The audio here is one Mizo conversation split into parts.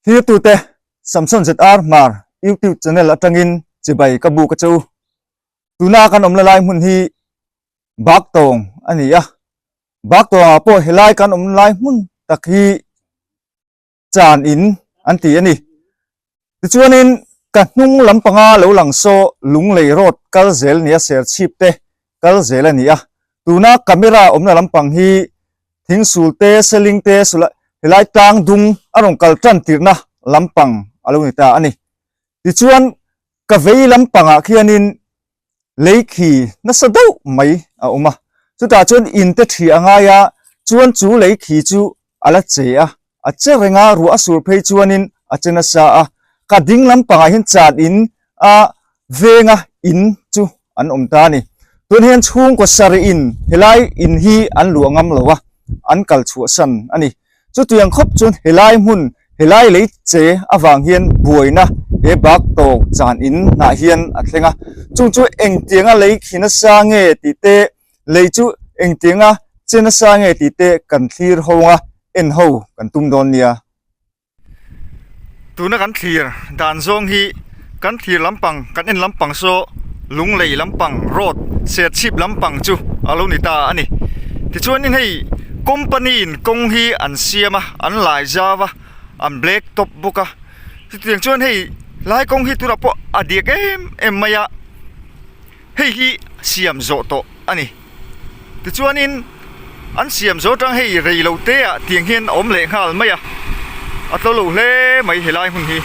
Thirtute Samson ZR Hmar YouTube channel atangin chibai ka buk a che u. Tuna kan awmna lai hmun hi Baktawng a ni a. Baktawngah pawh helai kan awmna lai hmun tak hi chan in an ti a ni. Tichuanin ka hnung lampanga lo lang saw Lunglei road kal zel nia Serchhip te kal zel a ni a. Tuna camera awmna lampang hi Thingsul te, Seling te, Sula helai tlang dung a rawn kal tan tirhna lampang a lo ni ta a ni. Tichuan ka vei lampangah khianin lei khi nasa deuh mai a awm a, chutah chuan in te thi a ngai a, chuan chu lei khi chu a la che a, a che reng a, ruah a sur phei chuanin a che nasa a, ka ding lampangah hian chan in a venga in chu an awm ta a ni. Tun hian chhungkaw sarih in helai in hi an luah ngam lo a, an kal chhuahsan a ni. Chutiang khawp chuan helai hmun, helai lei che avang hian buaina he bak tawk chan in hnah hian a thleng a. Chung chu engtianga lei khi nasa nge tih te, lei chu engtianga che nasa nge tih te kan thlir ho anga en ho kan tum dawn nia. Tuna kan thlir dan zawng hi kan thlir lampang kan en lampang saw lunglei lampang road serchhip lampang chu a lo ni ta a ni tichuanin hei company in kawng hi an siam a an lai zau a an black top bawk a chutiang chuan hei lai kawng hi tunah pawh a diak em em mai a. Hei hi siam zawh tawh a ni. Tichuanin an siam zawh atang hei rei lo te ah tiang hian a awm leh nghal mai a, a tlo lo hle mai helai hmun hi.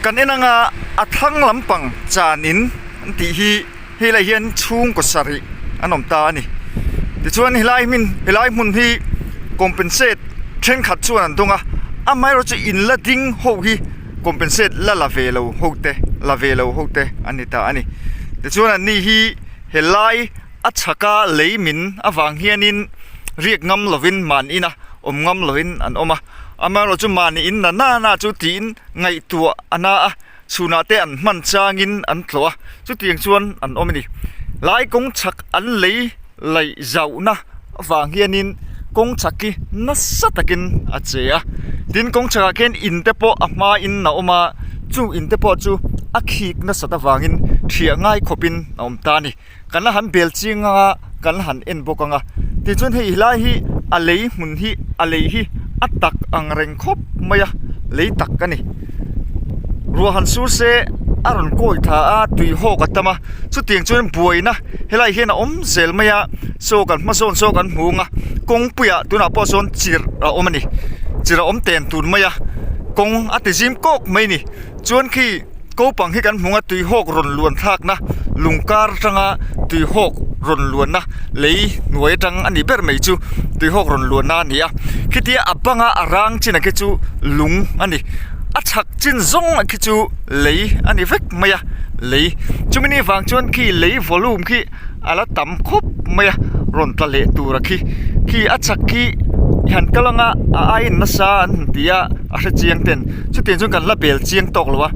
Kan en anga a thlang lampang chan in an tih hi hei lai hian chhungkaw sarih an awm ta a ni. Tichuan helai hmin helai hmun hi compensate thenkhat chuan an dawng a, amaherawh chu in la ding ho hi compensate la la ve lo ho te la ve lo ho te an ni ta a ni. Tichuan an ni hi helai a chhaka lei min avang hianin riak ngam lovin man ina awm ngam lovin an awm a, amaherawh chu mahni in na na na chu tiin ngaihtuah a na a. Chhunah te an hman changin an tlawh a, chutiang chuan an awm a ni. Lai kawng chhak an lei laih zauhna avang hianin kawng chhak hi nasa takin a che a, tin kawng chhakah khian in te pawh a hmain a awm a, chung in te pawh chu a khik nasat avangin thiah ngai khawpin a awm ta a ni. Kan la han bel chiang ang a, kan la han en bawk ang a, tichuan hei helai hi a lei hmun hi a lei hi a tak ang reng khawp mai a, lei tak a ni. Ruah han sur se a rawn kawi thla a, tui hawk a tam a, chutiang chuan buaina helai hian a awm zel mai a, saw kan hma zawn saw kan hmu ang a, kawngpuiah tunah pawh sawn chirh a awm a ni, chirh a awm ten tun mai a, kawng a ti zim kawk mai a ni, chuan khi. Kopang hi kan hmu a tuihawk rawn luan thlakna lung kar atanga tuihawk rawn luanna lei hnuai atang a ni ber mai chu tuihawk rawn luanna a ni a khitia a banga a rang chin ang khi chu lung a ni a chhak chin zawng ang khi chu lei a ni vek mai a lei chumi ni vang chuan khi lei volume khi a la tam khawp mai a rawn tla leh tur a khi khi a chhak khi han kal anga a aiin nasa an han ti a a hre chiang ten chutiang chuan kan la bel chiang tawk lo a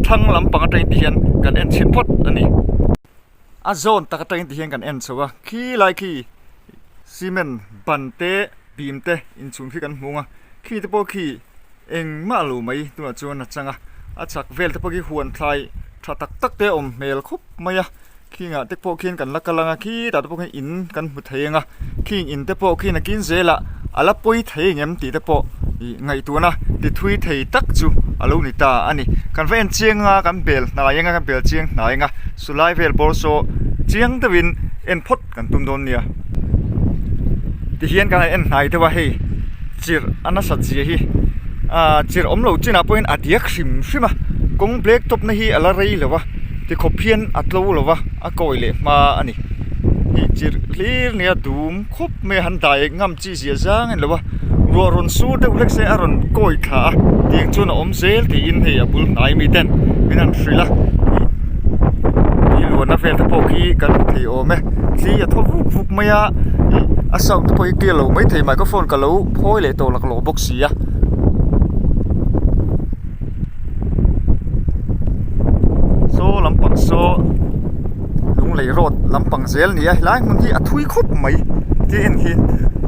thlang lampang atangin ti hian kan en chhin phawt a ni a zawn tak atangin ti hian kan en chho a khi lai khi cement ban te bim te inchhung khi kan hmu ang a khi te pawh khi engmah lo mai tunah chuan a chang a a chhak vel te pawh khi huan thlai tha tak tak te a awm hmel khawp mai a. Khingah te pawh khian kan la kal ang a, khitah te pawh khian in kan hmu thei ang a, khing in te pawh khian a kin zelah a la pawi thei ang em tih te pawh ih ngaihtuahna ti thui thei tak chu a lo ni ta a ni. Kan va en chiang a, kan bel hnai ang a, kan bel chiang hnai ang a, sulai vel bawr saw chiang deuhin en phawt kan tum dawn nia. Tihian kan han en hnai deuh a hei chirh a nasat zia hi ah chirh awm lo chinah pawhin a diak hrim hrim a, kawng black top na hi a la rei lo a. Tikhawp hian a tlo lo va, a kawi leh hma a ni. Hih chirh hlir nia dum khawp mai a han dai ngam chi zia zang a ni lo a, ruah rawn sur deuh hlek se a rawn kawi thla a, tiang chuan a awm zel tiin hei a bul hnai mi ten min han hrilh a, ih tui luanna vel te pawh khi kan hmu thei awm e, thli a thaw vuk vuk mai a, ih a sound te pawh hi clear lo maithei microphone ka lo phawi leh tawh laklawh bawk si a. Saw lampang saw lunglei road lampang. lampang zel a ni a helai hmun hi a thui khawp mai ti en hi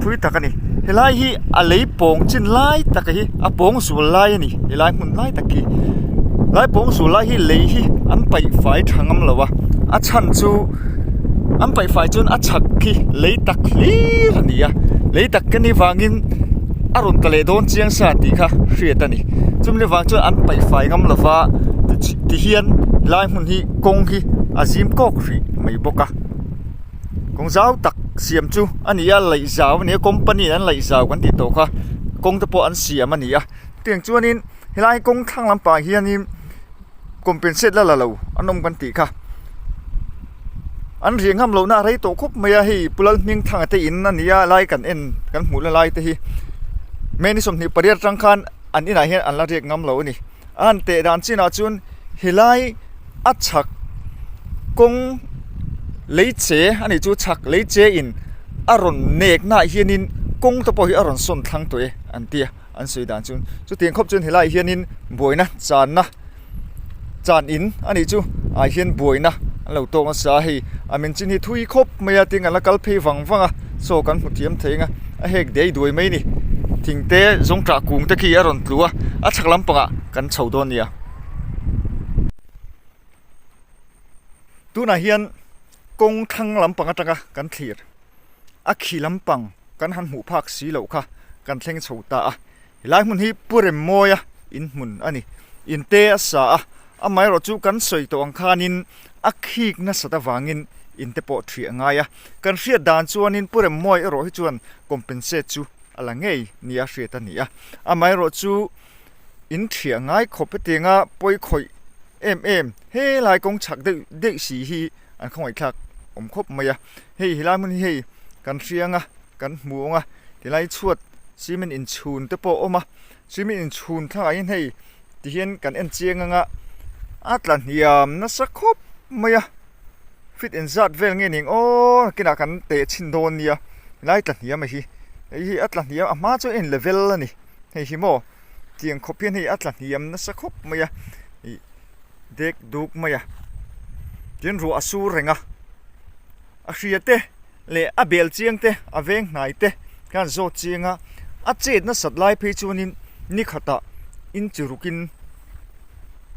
thui tak a ni helai hi a lei pawng chin lai tak hi a pawng zul lai a ni helai hmun lai tak hi helai pawng zul lai hi lei hi an paih fai tha ngam lo a a chhan chu an paih fai chuan a chhak khi lei tak hlir a ni a lei tak ka nih vangin a rawn tla leh dawn chiang sa tih kha hriat a ni chumi vang chuan an paih fai ngam lo va tihian helai hmun hi kawng hi a zim kawk hrih mai bawk a kawng zau tak siam chu a ni a laih zau a ni a company an laih zau kan tih tawh kha kawng te pawh an siam a ni a chutiang chuanin helai kawng thlang lampang hianin compensate la la lo an awm kan tih kha an riah ngam lohna a rei tawh khawp mai a hei Pu Lalhmingthanga te in a ni a lai kan en kan hmuh na lai te hi May ni 28 atang khan an inah hian an la riak ngam lo a ni a han teh dan chinah chuan helai a chhak kawng lei che a nih chu chhak lei che in a rawn nek naah hianin kawng te pawh hi a rawn sawn thlang tawh e an ti a. an sawi dan chuan chutiang khawp chuan helaiah hianin buaina channa chan in a nih chu ah hian buaina an lo tawk nasa a hei a min chin hi thui khawp mai a tin an la kal phei vang vang a saw kan hmu thiam thei ang a a hek dei duai mai a ni thing te zawngṭah kung te khi a rawn tlu a a chhak lampangah kan chho dawn a nia tunah hian kawng thlang lampang atanga kan thlir. a khi lampang kan han hmuh phak si loh kha kan thleng chho ta a helai hmun hi Pu Remmawia in hmun a ni in te a sa a amaherawh chu kan sawi tawh ang khanin a khik nasat avangin in te pawh ṭhiah a ngai a kan hriat dan chuanin Pu Remmawia erawh hi chuan compensate chu a la ngei nia hriat a ni a amaherawh chu in ṭhiah ngai khawp hetianga pawi khawih em em helai kawng chhak deuh deuh si hi an khawngaihthlak awm khawp mai a. Hei helai hmun hi hei kan hriang a kan hmu ang a tilai chhuat cement inchhun te pawh a awm a cement inchhun thlangah hian hei tihian kan en chiang ang a a tla hniam nasa khawp mai a feet engzat vel nge ning aw nakinah kan teh chhin dawn nia helai tla hniam a hi hei hi a tla hniam a hma chu a in level a ni hei hi maw tiang khawp hian hei a tla hniam nasa khawp mai a ih dek duk mai a tin ruah a sur reng a. A hria te leh a bel chiang te a veng hnai te khan zawt chiang a, a chet nasat lai phei chuanin ni khatah inchi rukin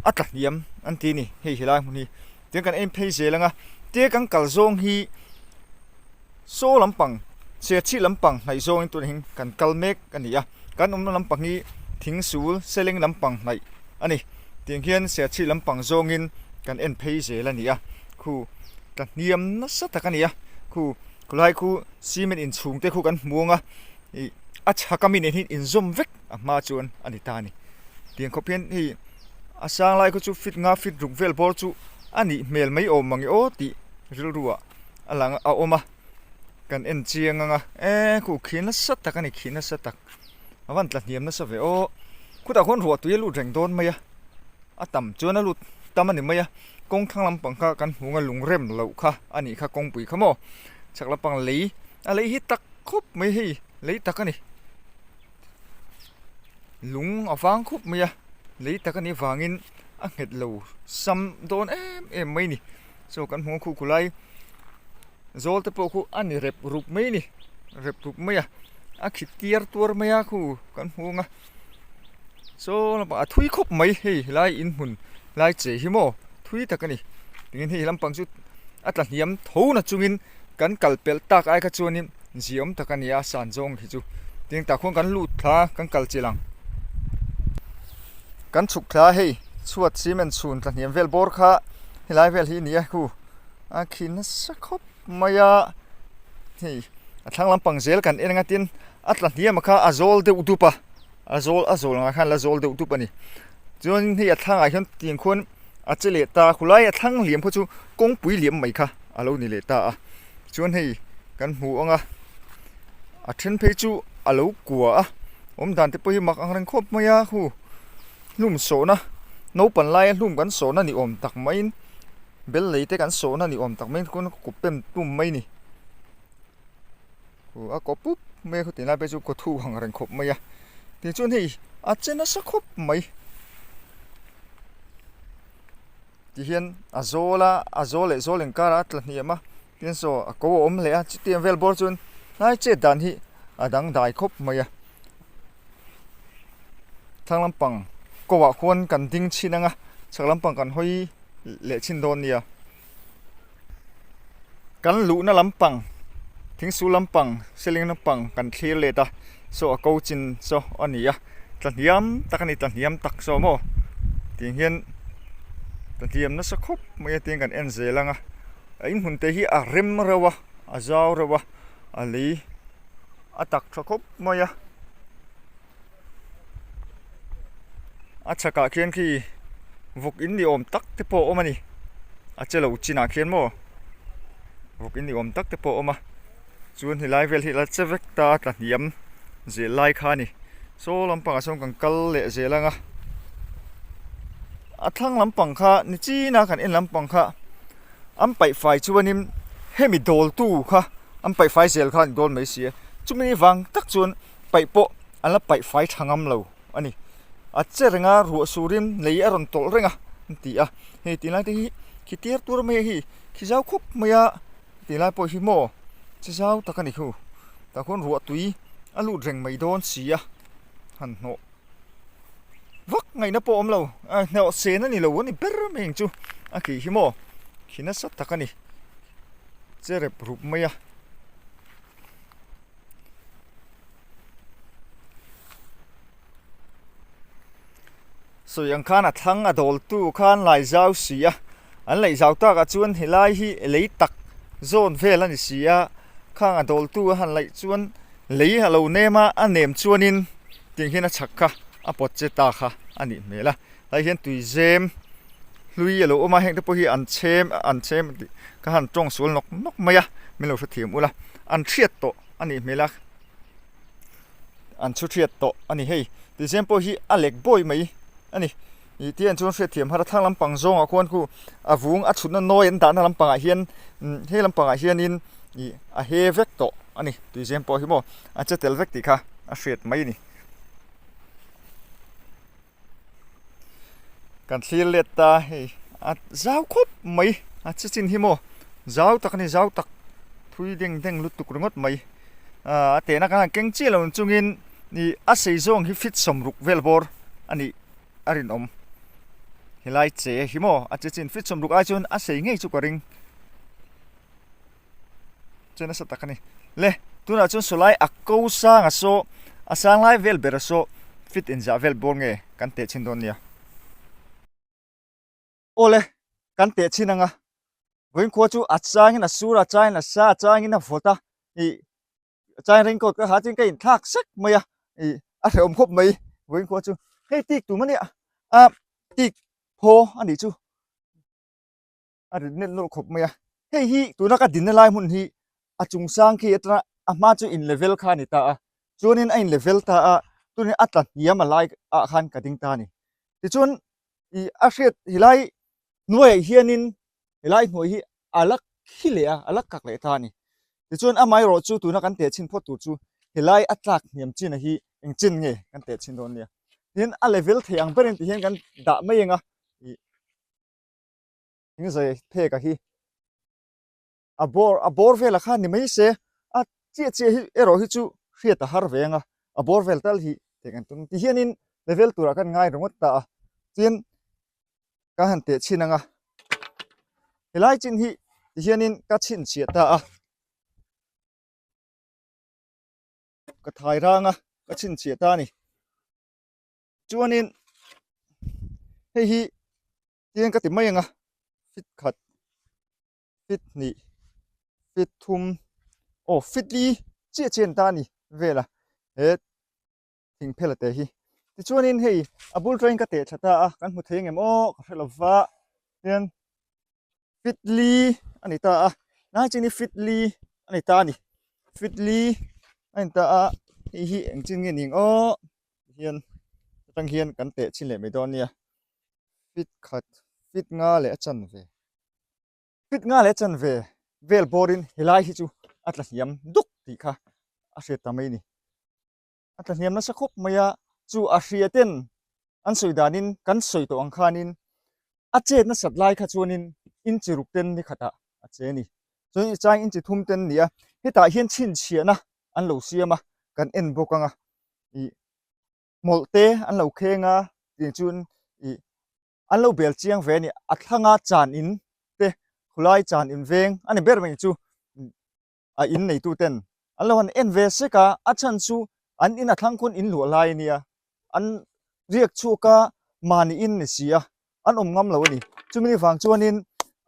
a tla hniam an ti a ni hei helai hmun hi tiang kan en phei zel ang a tia kan kal zawng hi saw lampang serchhip lampang hnaih zawngin tunah hian kan kal mek a ni a kan awmna lampang hi thing sul seleng lampang hnaih a ni tiang hian serchhip lampang zawngin kan en phei zel a ni a khu. Tla hniam nasa tak a ni a khu khawlai khu cement inchhung te khu kan hmu ang a ih a chhak ami nen hian inzawm vek a hma chuan a ni ta a ni tiang khawp hian hei a sang lai kha chu feet nga feet ruk vel bawr chu a nih hmel mai awm ang e aw tih rilru ah a lang a awm a kan en chiang ang a e khu khi nasa tak a ni khi nasa tak a van tla hniam nasa ve aw khutah khuan ruah tui a lut reng dawn mai a a tam chuan a lut tam a ni mai a. Kawng thlang lampang kha kan hmu ang a lung rem loh kha a nih kha kawngpui kha maw chhak lampang lei a lei hi tak khawp mai hei lei tak a ni lung a vang khawp mai a lei tak a nih vangin a nghet lo sam dawn em em mai a ni chaw kan hmu ang khu khulai zawl te pawh khu a ni rep rup mai a ni rep rup mai a a khi tiar tuar mai a khu kan hmu ang a. Saw lampang a thui khawp mai hei helai in hmun lai che hi maw thui tak a ni tin hei lampang chu a tla hniam tho na chungin kan kal pelh tak ai kha chuanin ziawm tak a ni a san zawng hi chu tin tah khuan kan lut thla kan kal chilh ang kan chhuk thla hei chhuat cement chhun tla hniam vel bawr kha helai vel hi a ni a khu a khi nasa khawp mai a hei a thlang lampang zel kan en ang a tin a tla hniam a kha a zawl deuh dup a a zawl a zawl angah khan la zawl deuh dup a ni chuan hei a thlangah hian tiang khuan a che leh ta khulai a thlang liam kha chu kawngpui liam mai kha a lo ni leh ta a chuan hei kan hmu ang a a then phei chu a lo kua a awm dan te pawh hi mak ang reng khawp mai a hu hlum sawhna naupang laia hlum kan sawhna ni awm tak maiin bel lei te kan sawhna ni awm tak maiin kut pem tum mai a ni. Aw a kaw pup mai a khawtin lai phei chu kaw thu ang reng khawp mai a tichuan hei a che nasa khawp mai tihian a zawl a a zawl leh zawl inkarah a tla hniam a. Tin saw a ko a awm leh a chutiang vel bawr chuan hnai chet dan hi a dangdai khawp mai a thlang lampang ko ah khuan kan ding chhin ang a chhak lampang kan hawi leh chhin dawn nia kan luhna lampang thingsul lampang ceiling lampang kan thlir let a saw a ko chin saw a ni a tla hniam tak a ni tla hniam tak saw maw tiang hian tla hniam nasa khawp mai a tiang kan en zel ang a. A inhmun te hi a rem reuh a a zau reuh a a lei a tak tha khawp mai a a chhakah khian khi vawk in ni awm tak te pawh a awm a ni a che lo chinah khian maw vawk in ni awm tak te pawh a awm a chuan helai vel hi a la che vek ta a tla hniam zel lai kha a ni saw lampangah sawn kan kal leh zel ang a. A thlang lampang kha ni china kan en lampang kha an paih fai chuanin hemi dawltu kha an paih fai zel kha an dawn mai si a chumi vang tak chuan paih pawh an la paih fai tha ngam lo a ni a che reng a ruah surin lei a rawn tawlh reng a an ti a hei tunlai te hi khi tir tur mai a hi khi zau khawp mai a tilai pawh hi maw chi zau tak a ni khu tah khuan ruah tui a lut reng mai dawn si a han hnawh. Vak ngaihna pawh a awm lo a hnawh sen a ni lo a ni ber mai ang chu a kih hi maw khi nasa tak a ni che rep rup mai a. Sawi ang khan a thlang a dawl tu khan lai zau si a an laih zau tak ah chuan helai hi lei tak zawn vel a ni si a khang a dawl tu a han laih chuan lei a lo nem a a nem chuanin tiang hian a chhak kha a pawt che ta kha a nih hmel a tlai hian tui zem hlui a lo awm a heng te pawh hi an chhem an chhem tih ka han tawng sual nawk nawk mai a min lo hrethiam ula an hriat tawh a nih hmel a. An chhu hriat tawh a ni hei tizem pawh hi a lek bawi mai a ni ih tih an chuan hriatthiam har a thlang lampang zawngah khuan khu a vung a chhutna nawi an dahna lampangah hian he lampangah hianin ih a he vek tawh a ni tuizem pawh hi maw a che tel vek tih kha a hriat mai a ni. Kan thlir let ta hei a zau khawp mai a che chin hi maw zau tak a ni zau tak thui deng deng lutuk ringawt mai ah a tehna khan keng chiah lo chungin ih a sei zawng hi fit sawmruk vel bawr a nih a rinawm helai che hi maw a che chin fit sawmruk ai chuan a sei ngei chu ka ring. Che nasa tak a ni. Le, tunah chuan sawlai a ko sang a saw, a sang lai vel ber a saw fit inzah vel bawr nge kan teh chhin dawn nia. Aw le, kan teh chhin ang a, vawiin khua chu a changin a sur a, a changin a sa, a changin a vawt a, ih changin raincoat ka ha chuan ka inthlak sek mai a, ih a hrehawm khawp mai vawiin khua chu. Hei tik tum a nia, a tik phaw a nih chu. a rit nelh nawlh khawp mai a hei hi tuna ka dinna lai hmun hi a chung sang khi atanga a hma chu in level kha a ni ta a chuanin a in level ta a tunin a tla hniam a lai ah khan ka ding ta a ni tichuan ih a hriat helai hnuaiah hianin helai hnuai hi a la khi leh a a la kak leh ta a ni tichuan amaherawh chu tuna kan teh chhin phawt tur chu helai a tlak hniam chin a hi eng chin nge kan teh chhin dawn nia tin a level thei ang berin tihian kan dah mai ang a ih. Thingzai phek a hi a bawr a bawr velah khan ni mai se a chiah chiah hi erawh hi chu hriat a har ve ang a a bawr vel tal hi teh kan tum ti hianin level turah khan ngai ringawt ta a tin ka han teh chhin ang a helai chin hi ti hianin ka chhinchhiah ta a ka thai rang a ka chhinchhiah ta a ni. Chuanin hei hi tiang ka ti mai ang a fit khat fit hnih fit thum aw fit li chiah chiah an ta a ni vel a he thing phel a te hi tichuanin hei a bul train ka teh tha ta a kan hmu thei ang em aw ka hre lo va hian fit li a ni ta a lai chin hi fit li a ni ta a ni fit li a ni ta a hei hi eng chin nge ning aw. Hian atang hian kan teh chhin leh mai dawn nia fit khat fit nga leh a chanve fit nga leh a chanve vel bawrin helai hi chu a tla hniam duk tih kha a hriat ta mai a ni a tla hniam nasa khawp mai a chu a hria ten an sawi danin kan sawi tawh ang khanin a chet nasat lai kha chuanin inchi ruk ten ni khatah a che a ni. Chuan chai inchi thum te an ni a, hetah hian chhinchhiahna an lo siam a, kan en bawk ang a, ih hmawlh te an lo kheng a, tiang chuan ih an lo bel chiang ve a ni. A thlanga chan in te khulai chan in veng a ni ber mai chu a in neitu ten an lo han en ve sek a, a chhan chu an in a thlang khawn in luah lai a nia, an riak chhuak a mahni in ni si a, an awm ngam lo a ni. Chumi vang chuanin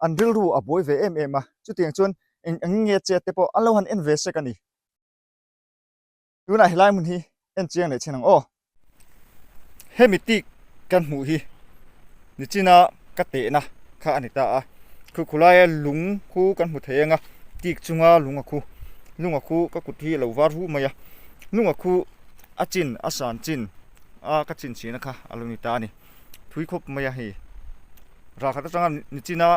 an rilru a buai ve em em a, chutiang chuan eng eng nge chet te pawh an lo han en ve sek a ni. Tunah helai hmun hi en chiang leh chin ang aw. Hemi tik kan hmuh hi nichina ka tehna kha a ni ta a, khu khulaia lung khu kan hmu thei ang a, tik chunga lung a khu, lung a khu ka kut hi a lo var hu mai a, lung a khu a chin a san chin a ka chin chhina kha a lo ni ta a ni, thui khawp mai a hei ralkhat atanga nichina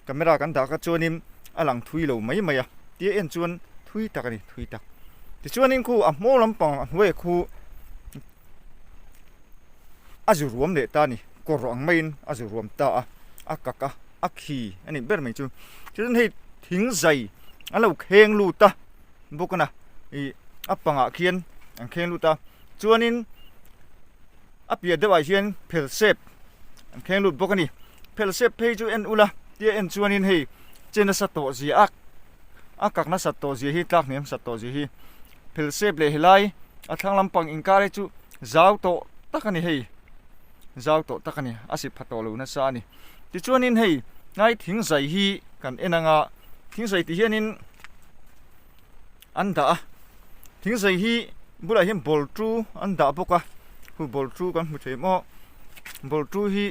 Camera kan dah kha chuanin a lang thui lo mai mai a, tia en chuan thui tak a ni, thui tak. Tichuanin khu a hmaw lampang a hnuaiah khu a zu ruam leh ta a ni, kawr ang maiin a zu ruam ta a, a kak a, a khi a nih ber mai chu. Chuan hei thing zai an lo kheng lut a bawk a na, ih a pangah khian an kheng lut a, chuanin a piah deuhah hian phel sep an kheng lut bawk a ni. Phel sep phei chu en ula tia en chuanin hei che nasa tawh zia a a kak nasat tawh zia hi tlak hniam sat tawh zia hi phel sep leh helai a thlang lampang inkar hi chu zau tawh tak a ni hei zau tawh tak a ni a si pha tawh lo nasa a ni tichuanin hei ngai thing zai hi kan en anga thing zai tih hianin an dah a thingzai hi bulah hian ball tu an dah bawk a hu ball tu kan hmu thei maw ball tu hi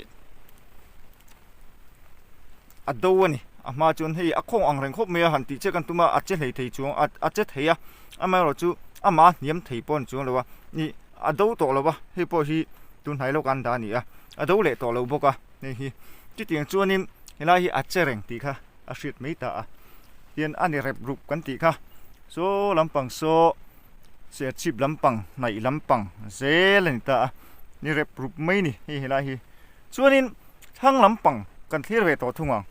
a do a ni a hma chuan hei a khawng ang reng khawp mai a han tih chiah kan tum a a che hlei thei chuang a a che thei a amaherawh chu amah hniam thei pawh a ni chuang lo a ih a do tawh lo va hei pawh hi tun hnai lawk a an dah a ni a a do leh tawh lo bawk a hei hi chutiang chuanin helai hi a che reng tih kha a hriat mai ta a hian a ni rep rup kan tih kha saw lampang saw serchhip lampang hnaih lampang zel a ni ta a ni rep rup mai ni hei helai hi chuanin thlang lampang kan thlir ve tawh thung ang.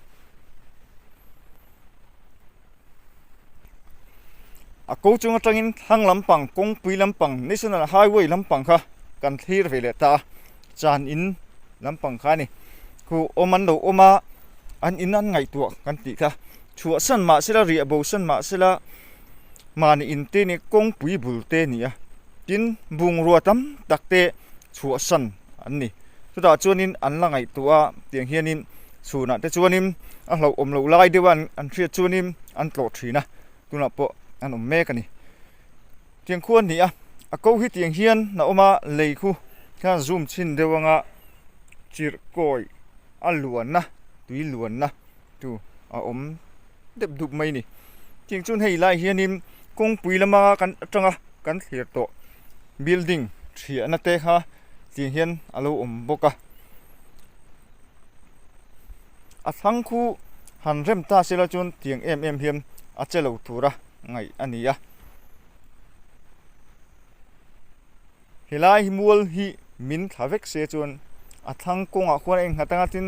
A ko chung atangin thlang lampang kawngpui lampang national highway lampang kha kan thlir ve leh ta a chan in lampang kha a ni khu awm an lo awm a an in an ngaihtuah kan tih kha chhuahsan mah sela riah bo san mah sela mahni in te nia kawngpui bul te a ni a tin bungrua tam tak te chhuahsan an ni chutah chuanin an la ngaihtuah a tiang hianin chhunah te chuanin a hlauhawm loh lai deuh a an hriat chuanin an tlawh thin a tunah pawh an awm mek a ni tiang khu a ni a a ko hi tiang hian a awm a lei khu khan zoom chhin deuh anga chirh kawi a luanna tui luanna tu a awm deuh dup mai a ni tiang chuan hei lai hianin kawngpui lama kan atanga kan thlir tawh building thiahna te kha tiang hian a lo awm bawk a a thlang khu han rem ta sela chuan tiang em em hian a che lo tura ngaih a ni a helai mual hi min thla vek se chuan a thlang kawngah khuan a innghat anga tin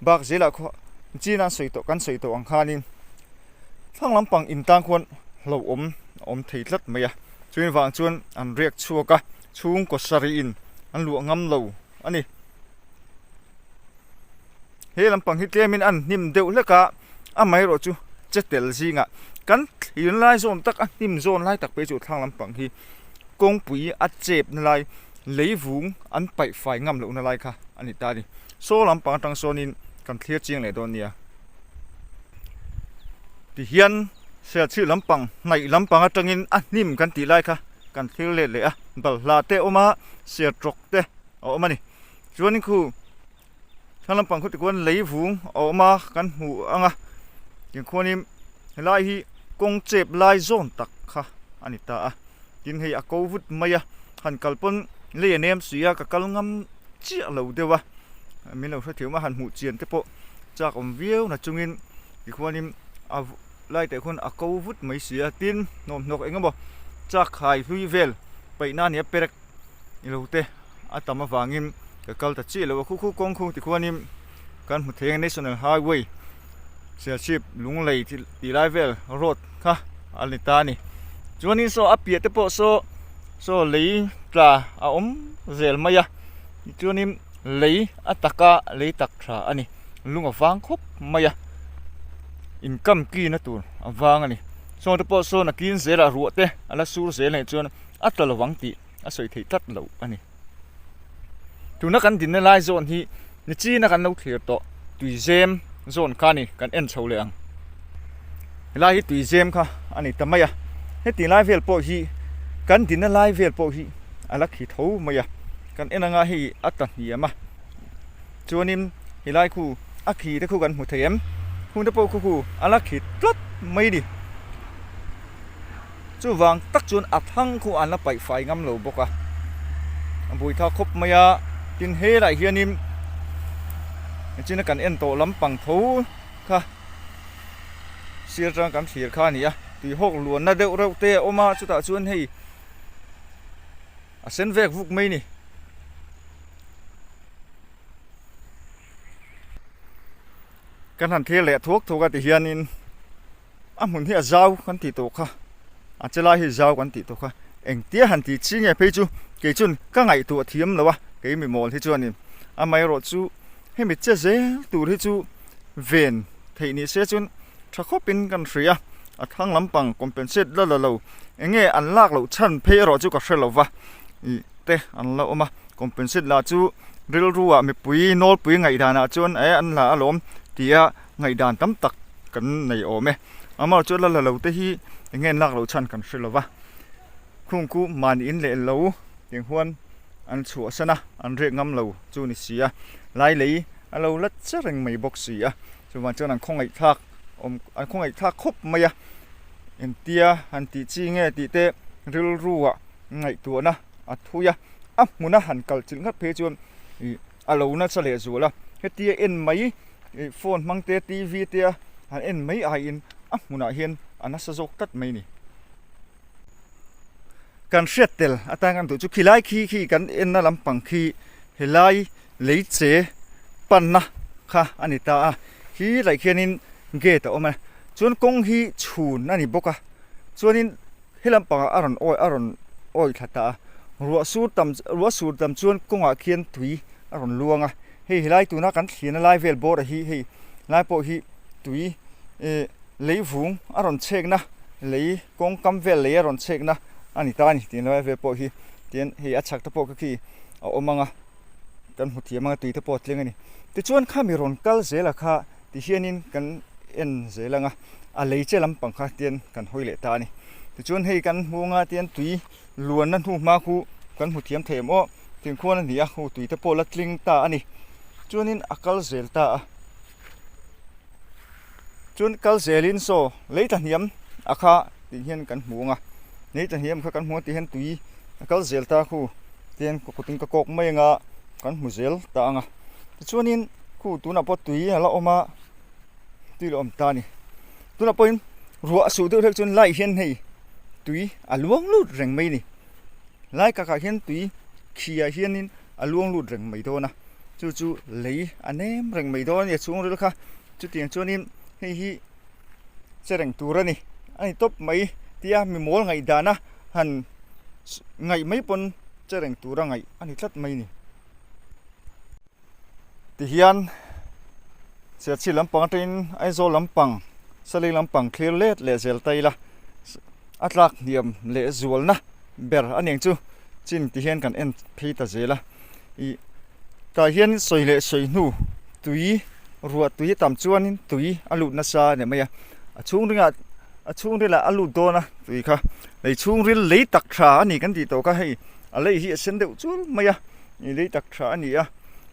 bak zelah khuan chin a sawi tawh kan sawi tawh ang khanin thlang lampang in tan khuan hlauhawm a awm thei tlat mai a chumi vang chuan an riak chhuak a chhungkaw sarih in an luah ngam lo a ni he lampang hi tlemin an hnim deuh hlek a amaherawh chu che tel zingah kan thlir lai zawn tak a hnim zawn lai tak phei chu thlang lampang hi kawngpui a chep na lai lei vung an paih fai ngam loh na lai kha a ni ta a ni saw lampang atang sawnin kan thlir chiang leh dawn nia tihian Serchhip lampang hnaih lampang atangin a hnim kan tih lai kha kan thlir let leh a balhla te a awm a sertawk te a awm a ni chuanin khu thlang lampang khu tikhuan lei vung a awm a kan hmu ang a tiangkhuanin helai hi kawng chep lai zawn tak kha a ni ta a tin hei a ko vut mai a han kal pawn lei a nem si a ka kal ngam chiah lo deuh a min lo hrethiam a han hmuh chian te pawh chak awm viau na chungin tikhuanin a lai teh khuan a ko vut mai si a tin hnawmhnawk eng emaw chak khai hlui vel paih na nia perek ilo te a tam avangin ka kal ta chiah lo a khu khu kawng khu tikhuanin kan hmu thei ang national highway. Serchhip Lunglei tih lai vel road kha a ni ta a ni. Chuanin saw a piah te pawh saw saw lei tla a awm zel mai a tichuanin lei a taka lei tak tha a ni lung a vang khawp mai a income kina tur a vang a ni. Saw te pawh sawn a kin zelah ruah te a la sur zel anih chuan a tla lovang tih a sawi theih tlat loh a ni. Tuna kan dinna lai zawn hi nichina kan lo thlir tawh tuizem zawn kha a ni kan en chho leh ang. Helai hi tuizem kha a ni ta mai a, heti lai vel pawh hi kan dinna lai vel pawh hi a la khi tho mai a, kan en anga hei a tla hniam a, chuanin helai khu a khi te khu kan hmu thei em, hung te pawh khu khu a la khi tlat mai a ni. Chuvang tak chuan a thang khu an la paih fai ngam lo bawk a, a bui tha khawp mai a, tin helaiah hianin nichina kan en tawh lampang tho kha sir atang kan thlir kha a ni a, tuihawk luanna deuh reuh te a awm a, chutah chuan hei a sen vek vuk mai a ni. Kan han thlir leh thuak thuak a ti hianin. A hmun hi a zau kan tih tawh kha, a che lai hi zau kan tih tawh kha, engtia han tih chi nge phei chu kei chuan ka ngaihtuah thiam lo a, kei mi mawl hi chuanin amaherawh chu hemi che zel tur hi chu ven theih ni se chuan tha khawpin kan hria a, a thlang lampang compensate la la lo eng nge an lak loh chhan phei erawh chu ka hre lo va ih te an la awm a, compensate lah chu rilru ah mipui nawlpui ngaihdanah chuan eh an la alawm tia. Ngaihdan tam tak kan nei awm e. Amah chu la la lo te hi eng nge an lak loh chhan kan hre lo va. Khung khu mahni in leh lo tiang huan an chhuahsan a, an riak ngam lo chu ni si a. Lai lei a lo la che reng mai bawk si a. Chuvang chuan an khawngaihthlak awm an khawngaihthlak khawp mai a. Engtia han tih chi nge tih te rilru ah ngaihtuahna a thui a. A hmuna han kal chilh ngat phei chuan ih a lo nasa leh zual a. Hetia en mai. Ih phone hmang te tv te a han en mai aiin a hmunah hian a nasa zawk tlat mai a ni. Kan hriat tel atan kan duh chu khilai khi khi kan enna lampang khi helai lei che panna kha a ni ta a, khi laih khianin gate a awm a, chuan kawng hi chhun a ni bawk a, chuanin he lampangah a rawn awi a rawn awi thla ta a, ruah sur tam ruah sur tam chuan kawngah khian tui a rawn luang a. Hei helai tuna kan thliana lai vel bawr a hi hei lai pawh hi tui eh lei vung a rawn chhekna lei kawng kam vel lei a rawn chhekna a ni ta a ni tih lai vel pawh hi tian hei a chhak te pawh kha khi a awm ang a kan hmu thiam ang a tui te pawh a tling a ni tichuan khami rawn kal zel a kha ti hianin kan en zel ang a a lei che lampang kha tian kan hawi leh ta a ni tichuan hei kan hmu anga tian tui luanna hnu hma khu kan hmu thiam thei em aw. Thingkhuan a ni a, hu tui te pawh la tling ta a ni. Chuanin a kal zel ta a. Chuan kal zelin saw lei tla hniam a kha tih hian kan hmu ang a. Lei tla hniam kha kan hmu ang tih hian tui a kal zel ta khu tihian ka kutin ka kawk mai ang a, kan hmu zel ta ang a. Tichuanin khu tunah pawh tui a la awm a, tui la awm ta a ni. Tunah pawhin ruah a suh deuh hlek chuan laiah hian hei tui a luang lut reng mai a ni. Lai kakah hian tui khi ah hianin a luang lut reng mai dawn a, chu chu lei a nem reng mai dawn a ni a chhungril kha chutiang chuanin hei hi che reng tur a ni a ni tawp mai tia mi mawl ngaihdana han ngaih mai pawn che reng tura ngaih a ni tlat mai a ni. Tihian Serchhip lampang atangin Aizawl lampang Saleng lampang thlir let leh zel ta ila a tlak hniam leh zualna ber a niang chu chin ti hian kan en phei ta zel a ih tah hian sawi leh sawi hnu tui ruah tui a tam chuanin tui a lut nasa a ni mai a a chhung ringah a chhung rilah a lut dawn a tui kha lei chhungril lei tak tha a ni kan tih tawh kha hei a lei hi a sen deuh chul mai a. Ih lei tak tha a ni a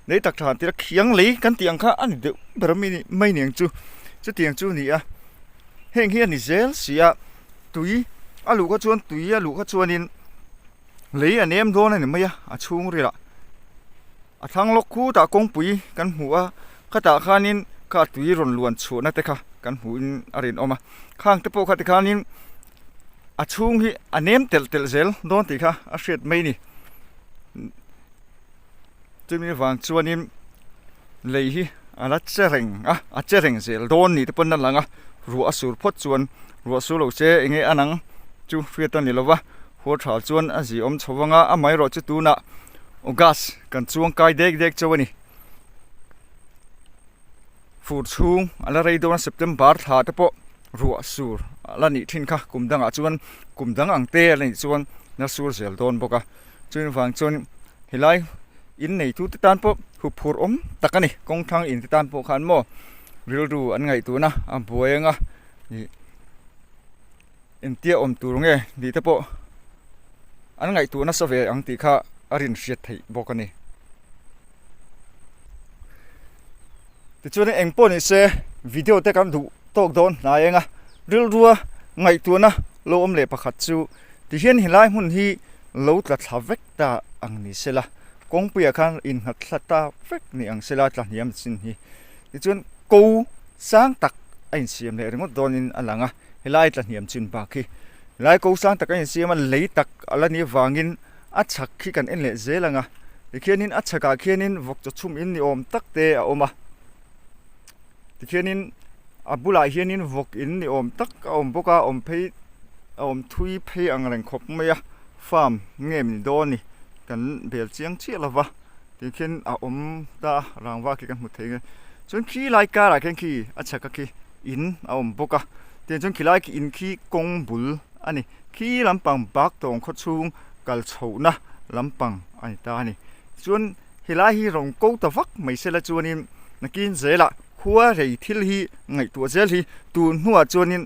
lei tak tha tih a khiang lei kan tih ang kha a ni deuh ber a mi mai niang chu chutiang chu a ni a heng hi a ni zel si a tui a luh kha chuan tui a luh kha chuanin lei a nem dawn a ni mai a a chhung rilah a thlang lawk khutah kawngpui kan hmu a khatah khanin kha tui rawn luan chhuahna te kha kan hmuhin a rinawm a khang te pawh kha tikhanin a chhung hi a nem telh telh zel dawn tih kha a hriat mai a ni. Chumi vang chuanin lei hi. a la che reng a, a che reng zel dawn ni te pawn a lang a, ruah a sur phawt chuan ruah sur lo se eng nge a nang chu hriat a ni lo va, huar thal chuan a zi awm chho vang a, amaherawh chu tunah August kan chuang kai dek dek chauh a ni. Fur chhung a la rei dawn a September thla te pawh ruah sur a la nih thin kha kum dangah chuan kum dang ang te a la nih chuan la sur zel dawn bawk a chumi vang chuan helai in neitu te tan pawh hup phur awm tak a ni kawng thlang in te tan pawh khan maw rilru an ngaihtuahna a buai anga ih engtia awm tur nge tih te pawh an ngaihtuah nasa ve ang tih kha a rin hriat theih bawk a ni. Tichuan eng pawh ni se video te kan duh tawk dawn hnai eng a, rilrua ngaihtuahna lo awm leh pakhat chu tihian helai hmun hi lo tla thla vek ta ang ni sela, kawngpuiah khan innghat thla ta vek ni ang sela tla hniam chin hi. Tichuan ko sang tak a insiam leh ringawt dawnin a lang a, helai tla hniam chin bak hi helai ko sang tak a insiam a, lei tak a la nih avangin a chhak khi kan en leh zel ang a tikhianin a chhakah khianin vawk chaw chhum in ni awm tak te a awm a tikhianin a bulah hianin vawk in ni awm tak a awm bawk a awm phei a awm thui phei ang reng khawp mai a farm nge ni dawn ni kan bel chiang chiah lo va tikhian a awm ta a rangva khi kan hmu thei ang e chuan khi lai karah khian khi a chhak a khi in a awm bawk a tiang chuan khilai khi in khi kawng bul a ni. Khi lampang bak tawng khaw chhung kal chhohna lampang a ni ta a ni. Chuan helai hi rawn ko ta vak mai sela chuanin nakin zelah khua rei thil hi ngaihtuah zel hi tun hnuah chuanin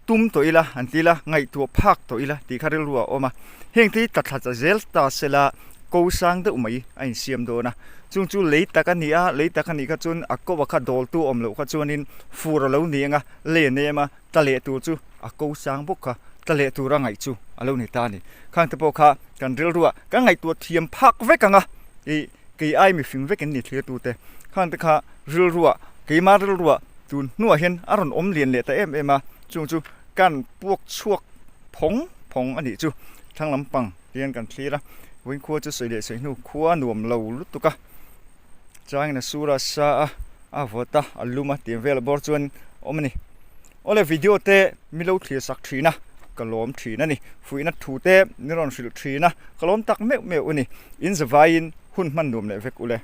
tum tawh ila an ti ila ngaihtuah phak tawh ila tih kha rilru a awm a. Heng te hi tla thla ta zel ta sela ko sang deuh mai a insiam dawn a. Chung chu lei tak a ni a, lei tak a nih kha chuan a ko a kha dawltu awm loh kha chuanin fur a lo ni ang a, lei a nem a. tla leh tur chu a ko sang bawk kha tla leh tura ngaih chu a lo ni ta a ni. Khang te pawh kha kan rilruah kan ngaihtuah thiam phak vek ang a, ih kei ai mifing vek in ni thlir tute. Khang te kha rilruah keima rilruah tun hnuah hian a rawn awm lian leh ta em em a, chung chu kan puak chhuak phawng phawng a nih chu thlang lampang hian kan thlir a, vawiin khua chu sawi leh sawi hnu khua nuam lo lutuk a. Changin a sur a sa a, a vawt a, a lum a tih vel bawr chuan awm a ni. Awle video te min lo thlir sak thin a, ka lawm thin a ni. Fuihna thu te min rawn hrilh thin a, ka lawm tak meuh meuh a ni. In zavaiin hun hman nuam leh vek ule.